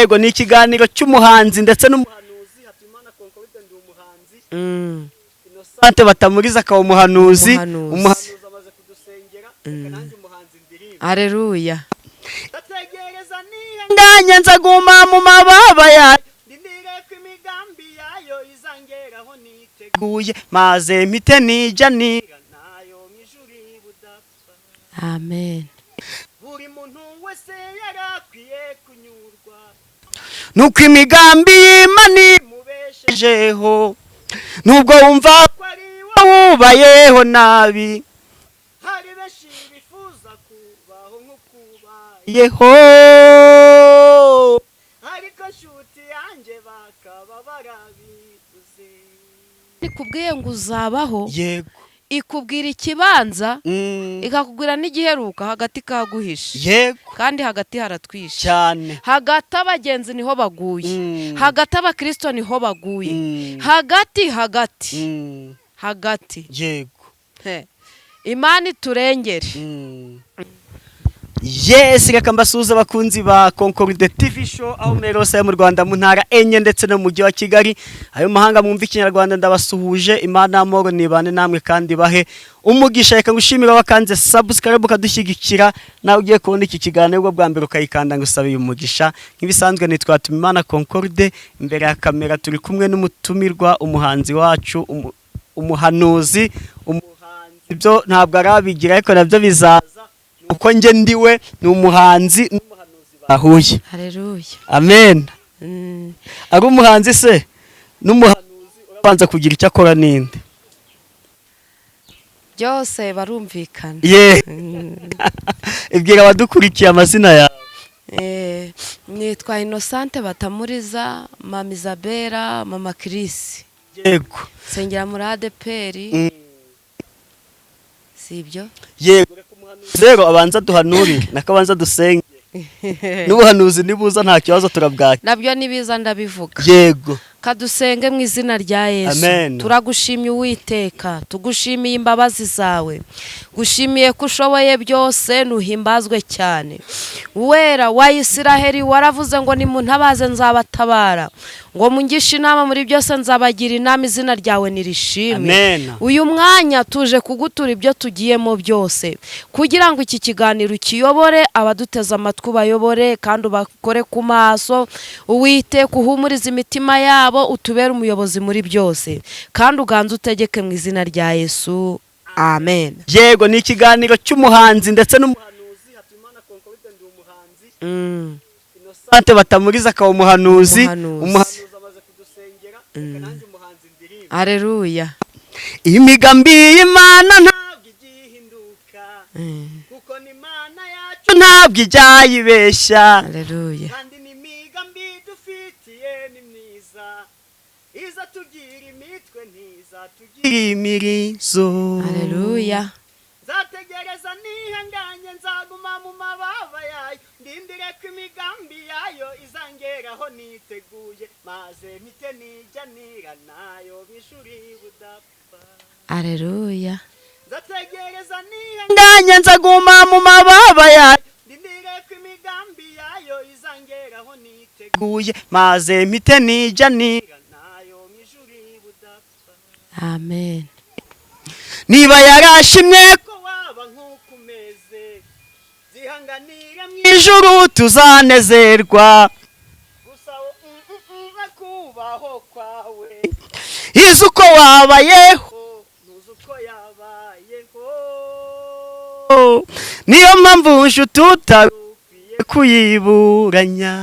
Yego, ni ikiganiro cy'umuhanzi ndetse n'umuhanuzi Hatuyimana Concorde. Ndi umuhanzi, Innocente Batamuriza akaba umuhanuzi. Umuhanuzi. Umuhanuzi amaze kudusengera, reka nanjye umuhanzi ndirimbe. Aleluya. Ndategereza nihanganye, nzaguma mu mababa yayo, ndindire ko imigambi yayo izangeraho niteguye, maze mpite nijya nira nayo mu ijuru budapfa. Amen. Buri muntu wese yarakwiye kunyurwa nuko imigambi y'Imana imubeshejeho, nubwo wumva ko ari wowe ubayeho nabi. Hari benshi bifuza kubaho nk'ukubayeho, ariko nshuti yanjye bakaba barabibuze. Ikubwiye ngo uzabaho, Yego. ikubwira ikibanza, ikakubwira n'igiheruka, hagati kaguhishe. Kandi hagati haratwishe. Cyane. Hagati abagenzi niho baguye, hagati abakirisito niho baguye, hagati hagati, hagati. He. Imana iturengere. Yes, reka mbasuhuze abakunzi ba Concorde TV Show aho muri hose mu Rwanda, mu ntara enye ndetse no mu mujyi wa Kigali, ayo mahanga mwumva Ikinyarwanda, ndabasuhuje. Imana y'amahoro nibane namwe kandi bahe umugisha. Reka ngushimire wakanze subscribe ukadushyigikira, nawe ugiye kubona iki kiganiro bwo bwa mbere ukayikanda, ngo usabe umugisha. Nk'ibisanzwe nitwa Imana Concorde, imbere ya kamera turi kumwe n'umutumirwa, umuhanzi wacu, umuhanuzi, umuhanzi ibyo ntabwo arabigira ariko nabyo bizaza, uko njye ndiwe ni umuhanzi n'umuhanuzi bahuye. Aleluya. Amen. Ari umuhanzi se n'umuhanuzi, urabanza kugira icyo akora ninde? Byose barumvikana. Ye, ibwira abadukurikiye amazina yawe. Nitwa Innocente Batamuriza, Mama Isabella, Mama Chris. Nsengera muri ADEPR. Si ibyo? Yego, reka umuhanuzi rero abanza duhanurire, nako abanza dusenge, n'ubuhanuzi nibuza nta kibazo, turabwakira. Nabyo nibiza ndabivuga. Yego. Kadusenge mu izina rya Yesu. Amen. Turagushimye Uwiteka, tugushimiye imbabazi zawe, gushimiye ko ushoboye byose, nuhimbazwe cyane. Wera wa Isiraheli, waravuze ngo nimuntabaze nzabatabara, ngo mungishe inama muri byose nzabagira inama, izina ryawe nirishimwe. Amen. Uyu mwanya tuje kugutura ibyo tugiyemo byose, kugira ngo iki kiganiro ukiyobore, abaduteze amatwi ubayobore kandi ubakore ku maso. Uwiteka, uhumurize imitima yabo, utubere umuyobozi muri byose kandi uganze utegeke, mu izina rya Yesu, amen. Yego, ni ikiganiro cy'umuhanzi ndetse n'umuhanuzi Hatuyimana Concorde. Ndi umuhanzi, Innocente Batamuriza akaba umuhanuzi. Umuhanuzi. Umuhanuzi amaze kudusengera, reka nanjye umuhanzi ndirimbe. Aleluya. Imigambi y'Imana ntabwo igihinduka, kuko ni Imana yacu, ntabwo ijya yibeshya. Aleluya. Kandi n'imigambi dufitiye ni myiza, iza tugira imitwe, ntiza tugira imirizo. Aleluya. Nzategereza nihanganye, nzaguma mu mababa yayo, ndindire ko imigambi yayo izangeraho niteguye, maze mpite nijya nira nayo mu ishuri budapfa. Aleluya. Nzategereza nihanganye, nzaguma mu mababa yayo, ndindire ko imigambi yayo izangeraho niteguye, maze mpite nijya nira nayo mu ijuru budapfa. Amen. Niba yarashimye ko waba nk'uko umeze, zihanganire, mu ijuru tuzanezerwa gusa kubaho kwawe. Izi uko wabayeho, ntuzi uko yabayeho, niyo mpamvu nshuti utarukwiye kuyiburanya.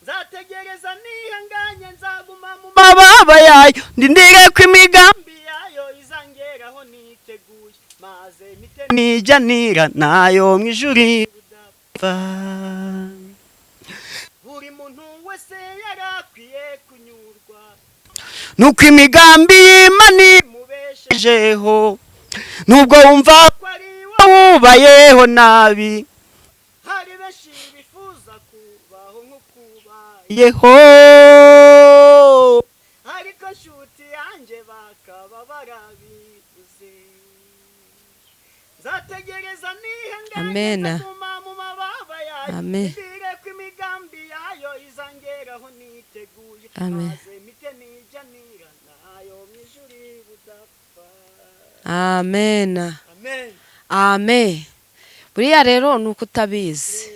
Nzategereza nihanganye, nzaguma mu mababa yayo, ndindire ko imigambi yayo izangeraho niteguye, maze mpite nijya nira nayo mu ijuru budapfa. Buri muntu wese yarakwiye kunyurwa nuko imigambi y'Imana imubeshejeho, nubwo wumva ko ari wowe ubayeho nabi. Hari benshi bifuza kubaho nk'ukubayeho, ariko nshuti yanjye bakaba barabibuze. Nzategereza nihanganye, Amena. nzaguma mu mababa yayo, Amen. ndindire ko imigambi Amen. Maze mite nijya nira nayo mu ijuru budapfa. Amen. Amen. Amen. Buriya rero ni uko utabizi,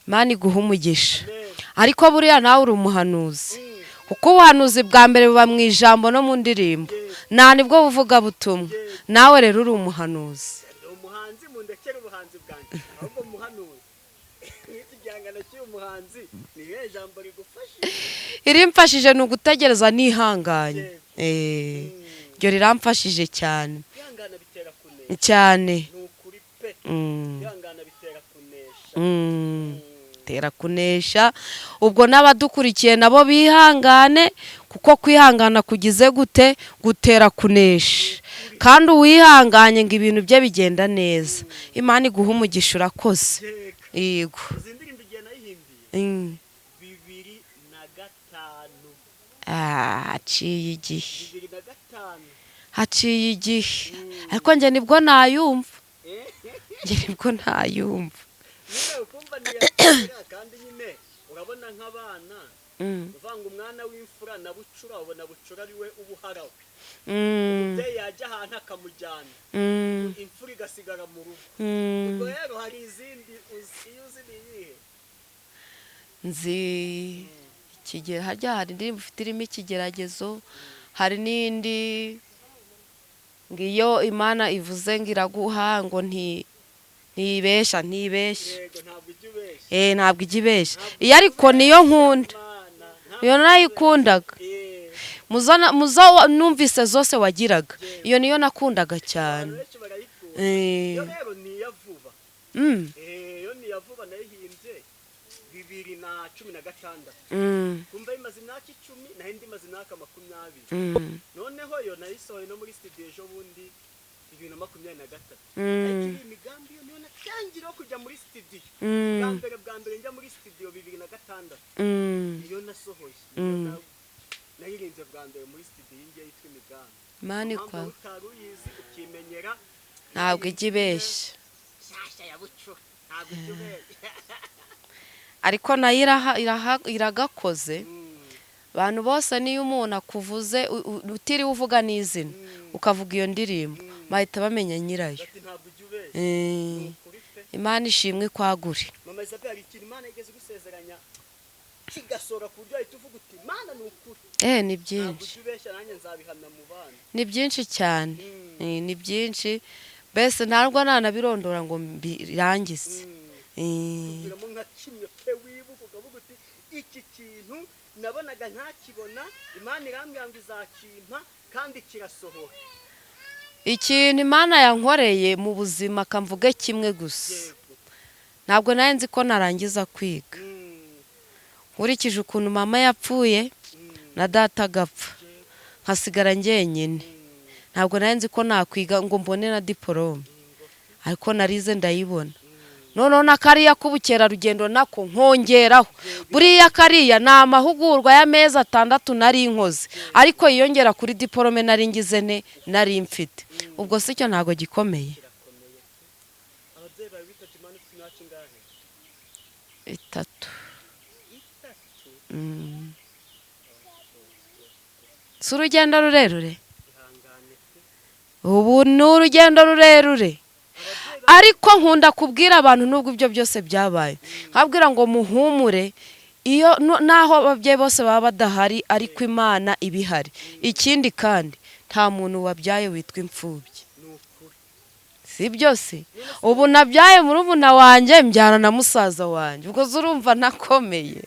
Imana iguha umugisha. Amen. Ariko buriya nawe uri umuhanuzi, kuko ubuhanuzi bwa mbere buba mu ijambo no mu ndirimbo, nta nibwo buvuga butumwa. Nawe rero uri umuhanuzi. Ndi umuhanzi, mundekere ubuhanzi bwanjye, ahubwo muhanuzi nk'iki gihangano cy'uyu muhanzi, ni irihe jambo rigufasha? Irimfashije ni ugutegereza nihanganye. Iryo riramfashije cyane. Kwihangana bitera kunesha. Cyane. Ni ukuri pe. Kwihangana bitera kunesha. Tera kunesha. Ubwo n'abadukurikiye nabo bihangane, kuko kwihangana kugize gute? Gutera kunesha. Kandi uwihanganye ngo ibintu bye bigenda neza. Imana iguha umugisha, urakoze. Yego. Yego. Izi ndirimbo igihe nayihimbiye, 2005. Ah, haciye igihe. 2005. Haciye igihe, ariko njye nibwo nayumva, njye nibwo ntayumva. Nyine ukumva ntiyakira, kandi nyine urabona nk'abana, uvanga umwana w'imfura na bucura, ubona bucura ari we uba uharawe. Umubyeyi yajya ahantu akamujyana, imfura igasigara mu rugo. Ubwo rero hari izindi uzi, iyo uzi ni iyihe? Nzi ikigero, harya hari indirimbo ifite irimo ikigeragezo, hari n'indi ngo iyo Imana ivuze ngo iraguha, ngo ntibesha, ntibesha. Yego, ntabwo ujya ubeshya. Ntabwo ijya ibesha iyo, ariko niyo nkunda. Imana ntabwo Iyo nayikundaga. Muzo numvise zose wagiraga, iyo niyo nakundaga cyane. Abantu benshi barayikunda. Iyo rero ni iya vuba. Iyo ni iya vuba, nayihimbye 2016. Kumva imaze imyaka 10, naho indi imaze imyaka 20. Noneho yo nayisohoye no muri studio ejo bundi 2023. Ariko iyi migambi yo niyo natangiriyeho kujya muri studio bwa mbere, bwa mbere njya muri studio 2006. Niyo nasohoye. Niyo nayirinze bwa mbere muri studio, iyi ngiyi yitwa Imigambi. Mani Impamvu kwa utari uyizi ukimenyera. Ntabwo ijya ibeshya. Shyashya ya bucura, ntabwo ijya ubeshya. Ariko nayo iragakoze. Abantu bose, niyo umuntu akuvuze utiriwe uvuga n'izina, ukavuga iyo ndirimbo, bahita bamenya nyirayo. Ati ntabwo ujya ubeshya. Ni ukuri pe. Imana ishimwe kwagure. Mama Isabel, hari ikintu Imana yigeze gusezeranya kigasohora ku buryo wahita uvuga uti: "Imana ni ukuri, Ni ntabwo byinshi. ujya ubeshya, nanjye nzabihamya mu bana"? Ni byinshi cyane. Ni byinshi mbese, ntabwo nanabirondora ngo mbirangize. Tubwiramo nka kimwe pe wibuka ukavuga uti: "Iki kintu nabonaga ntakibona, Imana irambwira ngo izakimpa kandi kirasohora." Ikintu Imana yankoreye mu buzima, kamvuge kimwe gusa. Ntabwo nari nzi ko narangiza kwiga. Nkurikije ukuntu mama yapfuye na data agapfa, nkasigara njyenyine, ntabwo nari nzi ko nakwiga ngo mbone na diporome, ariko narize ndayibona. Noneho na kariya k'ubukerarugendo nako nkongeraho, buriya kariya ni amahugurwa y'amezi 6 nari nkoze, ariko yiyongera kuri diporome nari ngize ne nari mfite. Ubwo si cyo ntabwo gikomeye? Kirakomeye pe. Ababyeyi bawe bitabye Imana ufite imyaka ingahe? 3. 3? Si urugendo rurerure? Ihangane pe. Ubu ni urugendo rurerure, ariko nkunda kubwira abantu, nubwo ibyo byose byabaye, nkabwira ngo muhumure, iyo naho ababyeyi bose baba badahari, ariko Imana iba ihari. Ikindi kandi, nta muntu wabyaye witwa imfubyi. Ni ukuri. Si byose, ubu nabyaye murumuna wanjye, mbyara na musaza wanjye, ubwo se urumva ntakomeye?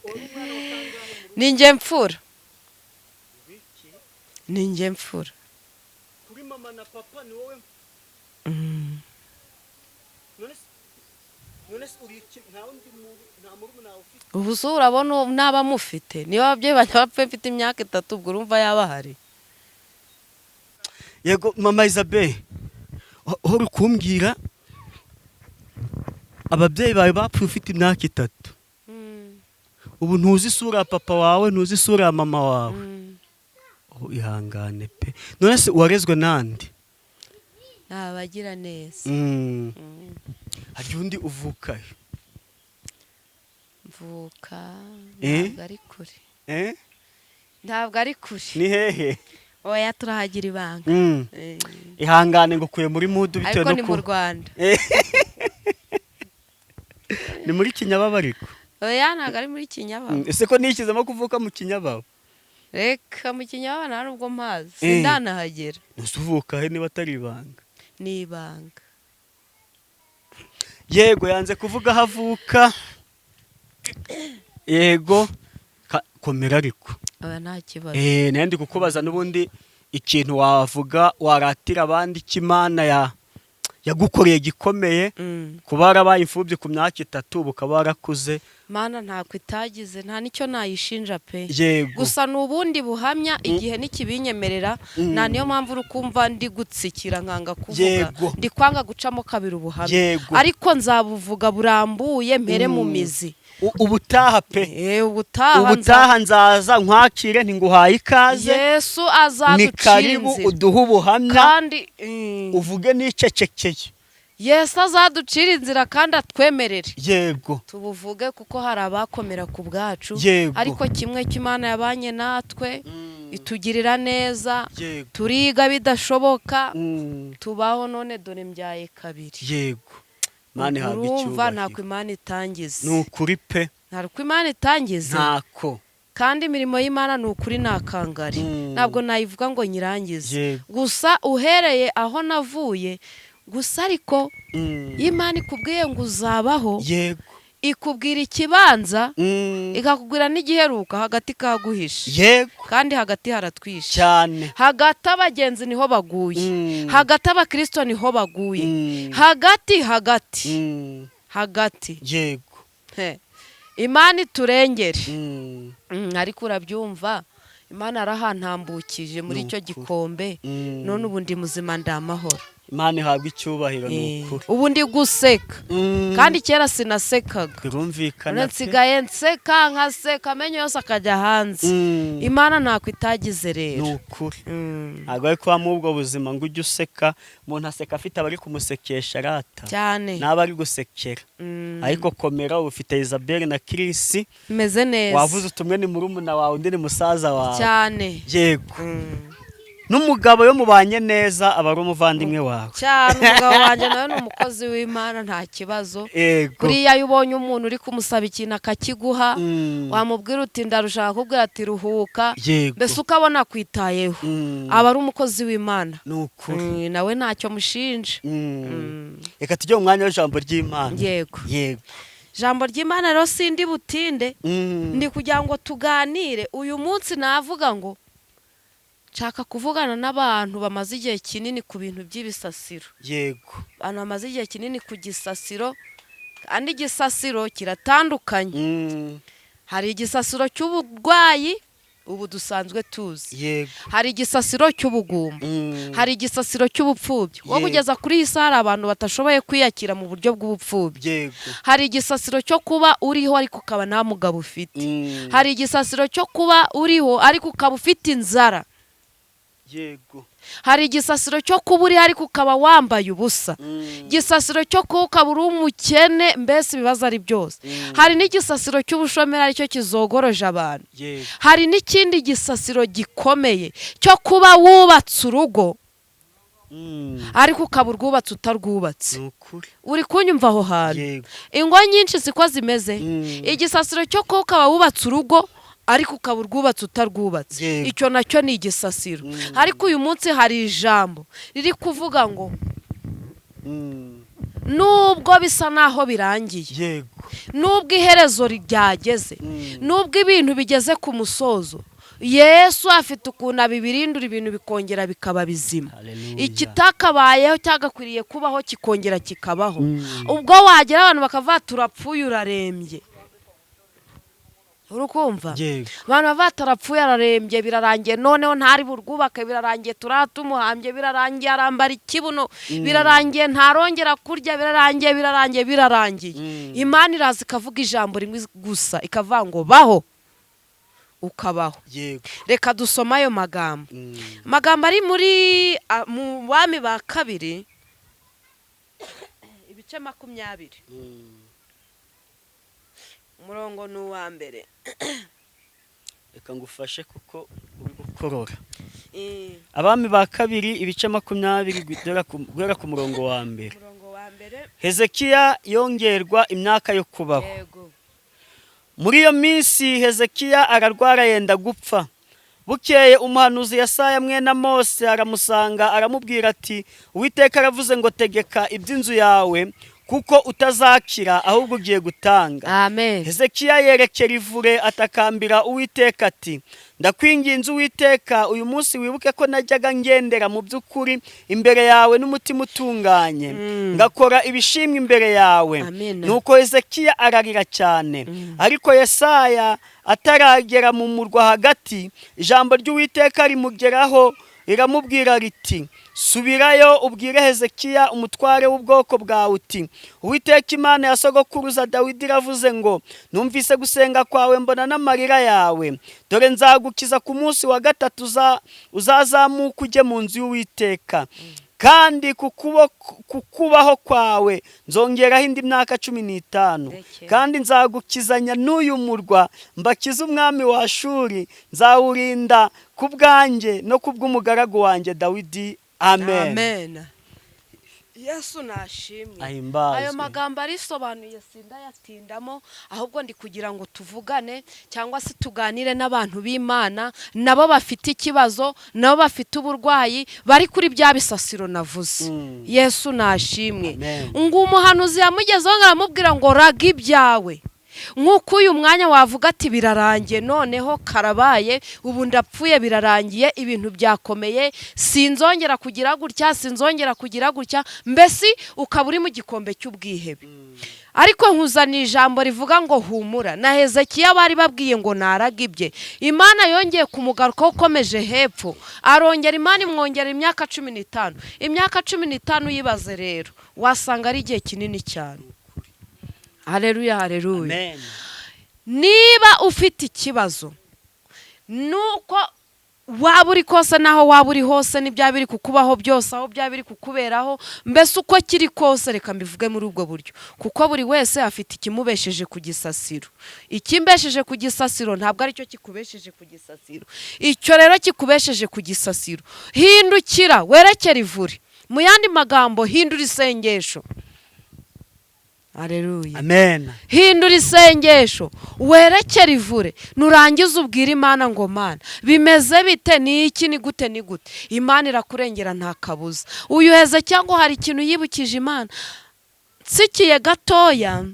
Uri umwana wa kangahe mu rugo? Ni njye mfura. Biki? Ni njye mfura. Kuri mama na papa ni wowe? None se uri iki? Nta wundi nta murumuna wawe ufite? Ubu se urabona naba mufite? Niba ababyeyi banjye bapfuye mfite imyaka 3, ubwo urumva yaba ahari? Yego, mama Isabel, uhora ukumbwira ababyeyi bawe bapfuye ufite imyaka 3. Ubu ntuzi isura ya papa wawe, ntuzi isura ya mama wawe. Oh, ihangane pe. None se warezwe nande? Ni abagira neza. Hari undi uvukayo? Mvuka Eh? ntabwo ari kure. Eh? Ntabwo ari kure. Ni hehe? Oya, turahagira ibanga. Ihangane ngo ukuye muri mood bitewe Ariko no ni mu Rwanda. Ni muri Kinyababa ariko? Oya, ntabwo ari muri Kinyababa. Ese ko nishyizemo kuvuka mu Kinyababa? Reka, mu Kinyababa nta nubwo mpazi, sindanahagera. Ese uvuka he niba atari ibanga? Ni ibanga. Yego, yanze kuvuga aho avuka. Yego, komera ariko. Oya, nta kibazo. Nayo ndi kukubaza n'ubundi ikintu wavuga waratira abandi cy'Imana ya yagukoreye gikomeye, kuba warabaye imfubyi ku myaka 3, ubu ukaba warakuze. Mana ntako itagize, nta nicyo nayishinja pe. Gusa ni ubundi buhamya, igihe nikibinyemerera. Nta niyo mpamvu uri kumva ndi gutsikira nkanga kuvuga, ndi kwanga gucamo kabiri ubuhamya, ariko nzabuvuga burambuye mpere mu mizi. Ubutaha pe. Ubutaha. Ubutaha nzaza nkwakire, ntinguhaye ikaze. Yesu Ni azaducira karibu inzira. uduhe ubuhamya, Kandi uvuge nicecekeye. Yesu azaducira inzira kandi atwemerere tubuvuge, kuko hari abakomera ku bwacu. Ariko kimwe cy'Imana yabanye natwe, itugirira neza, turiga bidashoboka, tubaho, none dore mbyaye kabiri. Yego, Imana ihabwa Urumva, icyubahiro. ntako Imana itangize. Ni ukuri pe. Ntabwo Imana itangize. Ntako. Kandi imirimo y'Imana ni ukuri ni akangari. Ntabwo nayivuga ngo nyirangize. Gusa uhereye aho navuye gusa, ariko iyo Imana ikubwiye ngo uzabaho, ikubwira ikibanza, ikakubwira n'igiheruka, hagati ikaguhisha. Kandi hagati haratwishe. Cyane. Hagati abagenzi niho baguye. Hagati abakirisito niho baguye. Hagati, hagati, hagati. He. Imana iturengere. Ariko urabyumva, Imana yarahantambukije muri Ni icyo ukuri. gikombe. None ubu ndi muzima, ndi amahoro. Imana ihabwa icyubahiro, ni ukuri. Ubu ndi guseka, kandi kera sinasekaga. Birumvikana None pe. nsigaye nseka, nkaseka amenyo yose akajya hanze. Imana ntako itagize Ni rero. ukuri. Ntabwo ari kuba muri ubwo buzima ngo ujye useka. Umuntu aseka afite abari kumusekesha arata Cyane. n'aba ari gusekera. Ariko komera, ubu ufite Isabelle na Chris. Meze neza. Wavuze utumwe ni murumuna wawe, undi ni musaza wawe. Cyane. Yego, n'umugabo yo mubanye neza aba ari umuvandimwe wawe. Cyane, umugabo wanjye nawe ni umukozi w'Imana, nta kibazo. Buriya iyo ubonye umuntu uri kumusaba ikintu akakiguha, wamubwira uti ndarushaka, akubwira ati ruhuka, mbese ukabona akwitayeho, aba ari umukozi w'Imana. Ni ukuri. Nawe ntacyo mushinja. Reka tujye mu mwanya w'ijambo ry'Imana. Yego. Yego. Ijambo ry'Imana rero sindi butinde, ndi kugira ngo tuganire uyu munsi. Navuga ngo nshaka kuvugana n'abantu bamaze igihe kinini ku bintu by'ibisasiro, abantu bamaze igihe kinini ku gisasiro. Kandi igisasiro kiratandukanye. Hari igisasiro cy'uburwayi ubu dusanzwe tuzi, hari igisasiro cy'ubugumba, hari igisasiro cy'ubupfubyi wo kugeza kuri iyi saha hari abantu batashoboye kwiyakira mu buryo bw'ubupfubyi, hari igisasiro cyo kuba uriho ariko ukaba nta mugabo ufite, hari igisasiro cyo kuba uriho ariko ukaba ufite inzara, hari igisasiro cyo kuba uriho ariko ukaba wambaye ubusa, igisasiro cyo kuba ukaba uri umukene, mbese ibibazo ari byose. Hari n'igisasiro cy'ubushomeri aricyo kizogoroje abantu. Hari n'ikindi gisasiro gikomeye cyo kuba wubatse urugo ariko ukaba urwubatse utarwubatse. Ni ukuri. Uri kunyumva aho hantu? Yego. Ingo nyinshi siko zimeze. Igisasiro cyo kuba ukaba wubatse urugo ariko ukaba urwubatse utarwubatse, icyo nacyo ni igisasiro. Ariko uyu munsi hari ijambo riri kuvuga ngo nubwo bisa naho birangiye, nubwo iherezo ryageze, nubwo ibintu bigeze ku musozo, Yesu afite ukuntu abibirindura, ibintu bikongera bikaba bizima. Haleluya. Ikitakabayeho cyagakwiriye kubaho kikongera kikabaho. Ubwo wagera abantu bakavuga turapfuye, urarembye, uri kumva? Yego. Abantu bava tarapfuye, ararembye, birarangiye, noneho ntari burwubake, birarangiye, turatumuhambye, birarangiye, arambara ikibuno, birarangiye, ntarongera kurya, birarangiye, birarangiye, birarangiye. Imana iraza ikavuga ijambo rimwe gusa, ikavuga ngo baho, ukabaho. Reka dusome ayo magambo. Amagambo ari muri mu Bami ba Kabiri, ibice 20, Umurongo ni uwa mbere. Reka ngufashe kuko uri gukorora. Abami ba Kabiri, ibice 20, guhera ku murongo wa mbere. Umurongo wa mbere. Hezekiya yongerwa imyaka yo kubaho. Yego. Muri iyo minsi Hezekiya ararwara, yenda gupfa. Bukeye umuhanuzi Yesaya mwene Mose aramusanga, aramubwira ati: "Uwiteka aravuze ngo: tegeka iby'inzu yawe, kuko utazakira, ahubwo ugiye gutanga." Amen. Hezekiya yerekera ivure, atakambira Uwiteka ati: "Ndakwinginze Uwiteka, uyu munsi wibuke ko najyaga ngendera mu by'ukuri imbere yawe n'umutima utunganye, ngakora ibishimwa imbere yawe." Amen. Nuko Hezekiya ararira cyane. Ariko Yesaya ataragera mu murwa hagati, ijambo ry'Uwiteka rimugeraho, riramubwira riti: "Subirayo ubwire Hezekiya umutware w'ubwoko bwawe uti: Uwiteka Imana ya sogokuruza Dawidi iravuze ngo: numvise gusenga kwawe, mbona n'amarira yawe. Dore nzagukiza. Ku munsi wa gatatu uzazamuka ujye mu nzu y'Uwiteka, kandi ku kubaho kwawe nzongeraho indi myaka 15. Rekera. Kandi nzagukizanya n'uyu murwa, mbakize umwami wa Ashuri. Nzawurinda ku bwanjye no ku bw'umugaragu wanjye Dawidi." Amen. Amen. Yesu nashimwe. Ahimbazwe. Ayo magambo arisobanuye, sindayatindamo, ahubwo ndi kugira ngo tuvugane cyangwa se tuganire n'abantu b'Imana, nabo bafite ikibazo, nabo bafite uburwayi, bari kuri bya bisasiro navuze. Yesu nashimwe. Amen. Ngo umuhanuzi yamugezeho ngo aramubwira ngo: "Raga ibyawe." Nk'uko uyu mwanya wavuga ati: "Birarangiye, noneho karabaye, ubu ndapfuye, birarangiye, ibintu byakomeye, sinzongera kugira gutya, sinzongera kugira gutya," mbese ukaba uri mu gikombe cy'ubwihebe. Ariko nkuzaniye ijambo rivuga ngo: "Humura." Na Hezekiya bari babwiye ngo naraga ibye, Imana yongeye kumugarukaho. Ukomeje hepfo, arongera Imana imwongera imyaka 15. Imyaka 15 uyibaze rero, wasanga ari igihe kinini cyane. Hareruya, hareruya. Amen. Niba ufite ikibazo, nuko waba uri kose, n'aho waba uri hose, n'ibyaba biri kukubaho byose, aho byaba biri kukuberaho, mbese uko kiri kose, reka mbivuge muri ubwo buryo, kuko buri wese afite ikimubesheje ku gisasiro. Ikimbesheje ku gisasiro ntabwo aricyo kikubesheje ku gisasiro. Icyo rero kikubesheje ku gisasiro, hindukira werekere ivure. Mu yandi magambo, hindura isengesho. Aleluya. Amen. Hindura isengesho, werekere ivure. Nurangiza ubwire Imana ngo: "Mana, bimeze bite? Ni iki? Ni gute? Ni gute?" Imana irakurengera, nta kabuza. Uyu cyangwa hari ikintu yibukije Imana. Nsikiye gatoya,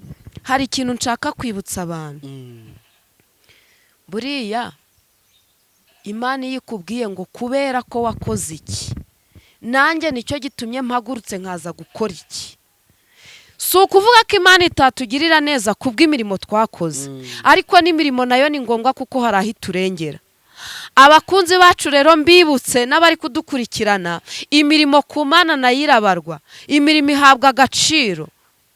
hari ikintu nshaka kwibutsa abantu. Buriya Imana iyo ikubwiye ngo: "Kubera ko wakoze iki, nanjye nicyo gitumye mpagurutse nkaza gukora iki," si ukuvuga ko Imana itatugirira neza kubw'imirimo twakoze, ariko n'imirimo nayo ni ngombwa, kuko hari aho iturengera. Abakunzi bacu rero, mbibutse n'abari kudukurikirana, imirimo ku Mana nayo irabarwa, imirimo ihabwa agaciro.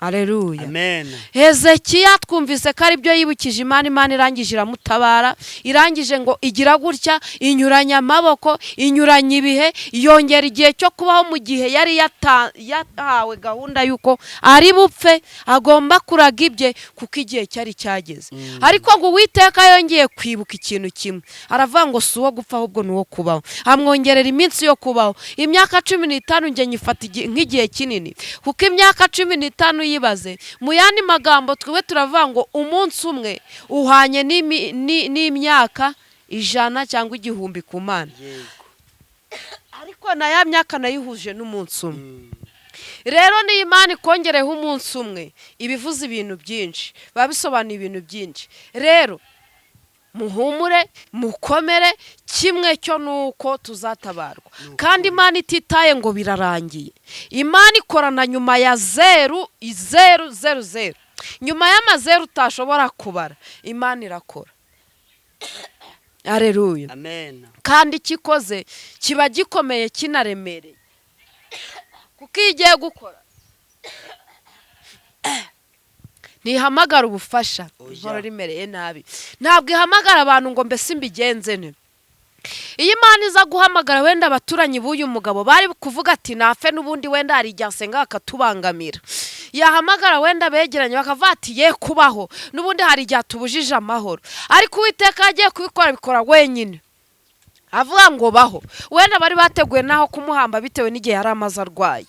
Aleluya. Amen. Hezekiya twumvise ko aribyo yibukije Imana. Imana irangije iramutabara, irangije ngo igira gutya, inyuranya amaboko, inyuranya ibihe, yongera igihe cyo kubaho mu gihe yari yahawe gahunda y'uko ari bupfe, agomba kuraga ibye kuko igihe cyari cyageze. Ariko ngo Uwiteka yongeye kwibuka ikintu kimwe, aravuga ngo: "Si uwo gupfa, ahubwo ni uwo kubaho." Amwongerera iminsi yo kubaho, imyaka 15. Njye nyifata nk'igihe kinini, kuko imyaka 15 yibaze. Mu yandi magambo, twebwe turavuga ngo umunsi umwe uhanye n'imyaka 100 cyangwa 1000 ku Mana. Ariko na ya myaka nayihuje n'umunsi umwe. Rero niyo Imana ikongereho umunsi umwe, ibivuze ibintu byinshi, biba bisobanuye ibintu byinshi. Rero muhumure, mukomere. Kimwe cyo ni uko tuzatabarwa, kandi Imana ititaye ngo birarangiye. Imana ikorana nyuma ya zeru, zeru, zeru, zeru, nyuma y'amazeru utashobora kubara, Imana irakora. Areruya. Amen. Kandi icyo ikoze kiba gikomeye, kinaremereye, kuko iyo igiye gukora ntihamagara ubufasha. Oya. Inkorora imereye nabi, ntabwo ihamagara abantu ngo: "Mbese mbigenze nte?" Iyo Imana iza guhamagara wenda abaturanyi b'uyu mugabo, bari kuvuga ati: "Nafe n'ubundi, wenda hari igihe asenga akatubangamira." Yahamagara wenda begeranye bakavuga ati ye kubaho, n'ubundi hari igihe atubujije amahoro. Ariko Uwiteka yagiye kubikora, abikora wenyine, avuga ngo baho. Wenda bari bateguye n'aho kumuhamba bitewe n'igihe yari amaze arwaye,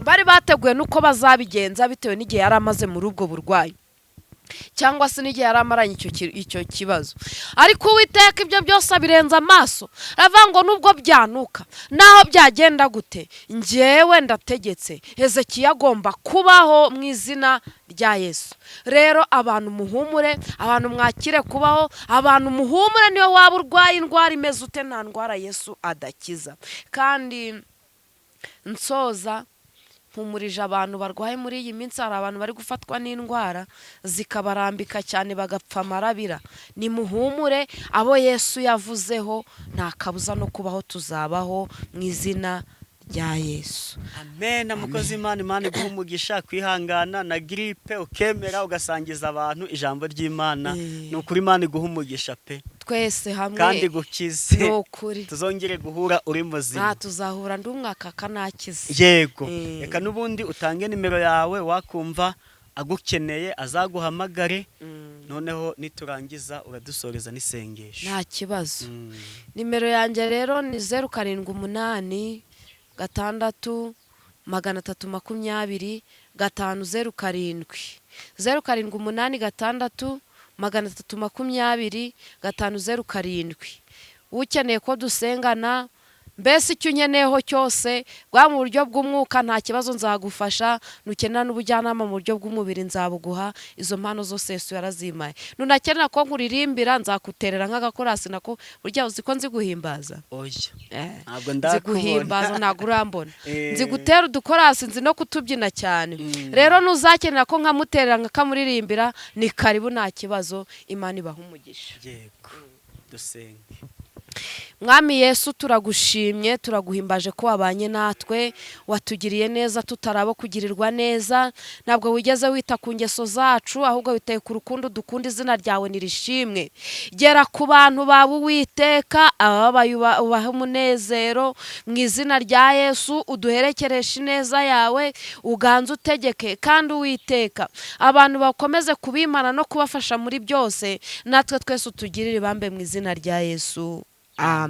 bari bateguye n'uko bazabigenza bitewe n'igihe yari amaze muri ubwo burwayi, cyangwa se n'igihe yari amaranye icyo kibazo. Ariko Uwiteka ibyo byose abirenza amaso, aravuga ngo nubwo byanuka, naho byagenda gute, njyewe ndategetse, Hezekiya agomba kubaho mu izina rya Yesu. Rero abantu muhumure, abantu mwakire kubaho, abantu muhumure. Niyo waba urwaye indwara imeze ute, nta ndwara Yesu adakiza. Kandi nsoza, mpumurije abantu barwaye muri iyi minsi. Hari abantu bari gufatwa n'indwara zikabarambika cyane, bagapfa amarabira. Nimuhumure, abo Yesu yavuzeho nta kabuza no kubaho tuzabaho mu izina rya Yesu. Amen. Mukozi Imana, Imana iguha umugisha kwihangana na grippe, ukemera ugasangiza abantu ijambo ry'Imana. Ni ukuri, Imana iguha umugisha pe. Twese hamwe. Kandi gukize. Ni ukuri. Tuzongere guhura uri muzima. Nta, tuzahura ndi umwaka kanakize. Yego. Reka n'ubundi utange nimero yawe, wakumva agukeneye azaguhamagare. Noneho niturangiza uradusoreza n'isengesho. Nta kibazo. Nimero yanjye rero ni 0786 320 507, 0786 320 507. Ukeneye ko dusengana, mbese icyo unkeneyeho cyose, bwa mu buryo bw'umwuka, nta kibazo, nzagufasha. Nukenera n'ubujyanama mu buryo bw'umubiri, nzabuguha. Izo mpano zose Yesu yarazimpaye. Nunakenera ko nkuririmbira, nzakuterera nk'agakorasi nako. Burya uzi ko nzi guhimbaza? Oya. Ntabwo Nzi ndakubona. guhimbaza, ntabwo urambona. Nzi gutera udukorasi, nzi no kutubyina cyane. Rero nuzakenera ko nkamuterera, nkakamuririmbira, ni karibu, nta kibazo. Imana ibaha umugisha. Yego, dusenge. Mwami Yesu, turagushimye, turaguhimbaje ko wabanye natwe, watugiriye neza tutarabo kugirirwa neza. Ntabwo wigeze wita ku ngeso zacu, ahubwo witaye ku rukundo dukunda. Izina ryawe nirishimwe. Gera ku bantu bawe Uwiteka, ababaye ubahe umunezero mu izina rya Yesu. Uduherekereshe ineza yawe, uganze, utegeke. Kandi Uwiteka, abantu bakomeze kubimana no kubafasha muri byose, natwe twese utugirire ibambe mu izina rya Yesu, amen.